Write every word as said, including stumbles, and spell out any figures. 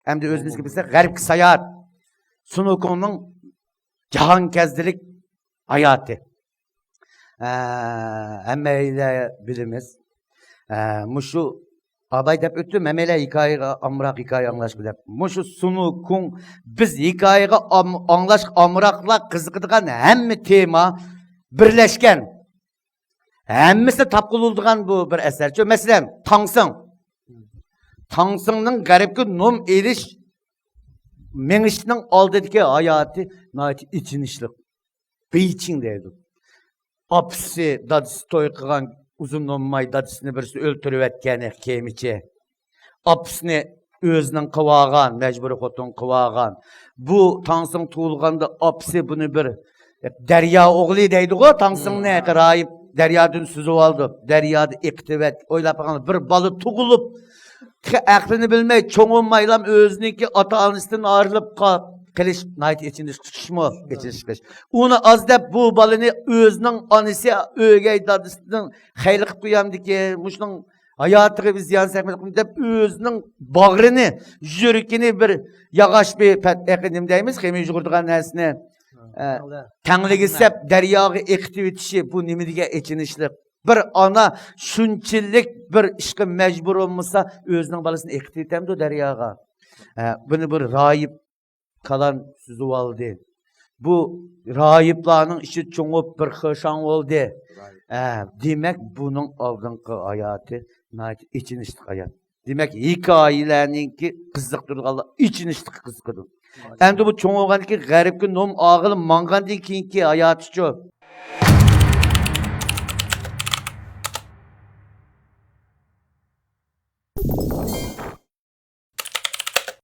ئەمدى ئۆزىمىزگە بىلسەك، غەربكە ساياھەت. سۇنۇكۇڭنىڭ جاھانكەزدىلىك ھاياتى. ئە، ھەممەيلەن بىلىمىز. ئە، مۇشۇ ئاباي دەپ ئۆتتۈم، ھەممەيلەن ھېكايىگە ئامراق، ھېكايە ئاڭلاشقا دەپ. مۇشۇ سۇنۇكۇڭ بىز ھېكايىگە ئام-، ئاڭلاشقا ئامراقلار قىزىقىدىغان ھەممە تېما بىرلەشكەن. ھەممىسىنى تاپقىلى بولىدىغان بۇ بىر ئەسەرچۇ. مەسىلەن، تاڭسىڭ. تاڭسىڭنىڭ غەربكە نوم ئېلىش، مېڭىشنىڭ ئالدىدىكى ھاياتى ناھايىتى ئېچىنىشلىق. بېيچىڭ دەيدۇ. ئاپىسى، دادىسى توي قىلغان، ئۇزۇن بولماي دادىسىنى بىرسى ئۆلتۈرۈۋەتكەن كېمىچى. ئاپىسىنى ئۆزىنىڭ قىلىۋالغان، مەجبۇرىي خوتۇن قىلىۋالغان. بۇ تاڭسىڭ تۇغۇلغاندا ئاپىسى بۇنى بىر دەريا ئوغلى دەيدىغۇ، تاڭسىڭنى راھىب دەريادىن سۈزۈۋالدى. دەريادا ئېقىتىۋەت، ئويلاپ باققاندا بىر بالا تۇغۇلۇپ، تېخى ئەقلىنى بىلمەي، چوڭ بولمايلام ئۆزىنىڭكى ئاتا-ئانىسىدىن ئايرىلىپ قا-، قېلىش ناھايىتى ئېچىنىشلىق ئىشمۇ؟ ئېچىنىشلىق ئىش. ئۇنى ئاز دەپ بۇ بالىنى ئۆزىنىڭ ئانىسى، ئۆگەي دادىسىنىڭ خەيرى قىلىپ قويامدىكىن، مۇشۇنىڭ ھاياتىغا بىر زىيان سەپمەيدىغان دەپ ئۆزىنىڭ باغرىنى، يۈرىكىنى بىر ياغاچ بىر پەت-، ئەقە نېمە دەيمىز، خېمىر يۇغۇرىدىغان نەرسىنى، ئە، تەڭلىگە سەپ دەرياغا ئېقىتىۋېتىشى، بۇ نېمە دېگەن ئېچىنىشلىق. بىر ئانا شۇنچىلىك بىر ئىشقا مەجبۇر بولمىسا، ئۆزىنىڭ بالىسىنى ئېقىتىۋېتەمدۇ دەرياغا؟ ئە، بۇنى بىر راھىب كالان سۈزۈۋالدى. بۇ راھىبلارنىڭ ئىچى چوڭۇپ، بىر خىشاڭ بولدى. ئە، دېمەك، بۇنىڭ ئالدىنقى ھاياتى ناھايىتى ئېچىنىشلىق ھايات. دېمەك، ھېكايىلەرنىڭكى قىزىقتۇرىدىغانلار ئېچىنىشلىق قىزىقىدۇ. ئەمدى بۇ چوڭ بولغاندىن كېيىن غەربكە نوم ئالغىلى ماڭغاندىن كېيىنكى ھاياتىچۇ؟